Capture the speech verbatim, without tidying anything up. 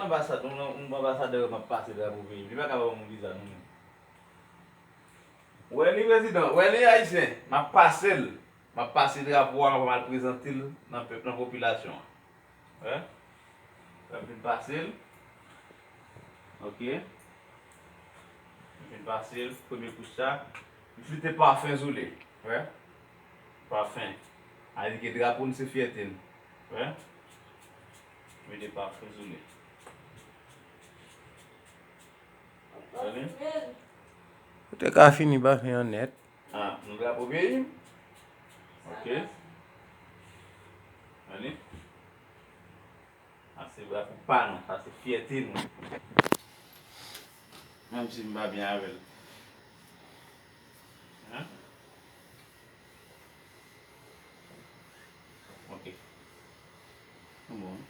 Anbasad, yon, yon anbasadè m ap pase drapo peyi m. Li pa ka ba m yon viza, non, menm. Wè li, prezidan, wè li, ayisyen. M ap pase l. M ap pase drapo a, m ap al prezante l nan pèp, nan popilasyon an. Wè? M ap vin pase l. Ok. M vin pase l, premye kouch sa. M flite pafen sou li. Wè? Pafen. A di ke drapo n se fyète n. Wè? Mete pafen sou li. Tande? Ou te ka fini pafen an nèt. Ah, nou drapo peyi m. Ok. Tande? Sa se drapo pa nou, sa se fyète nou. Menm si m pa byen avè l. Hein? Ok. Bon.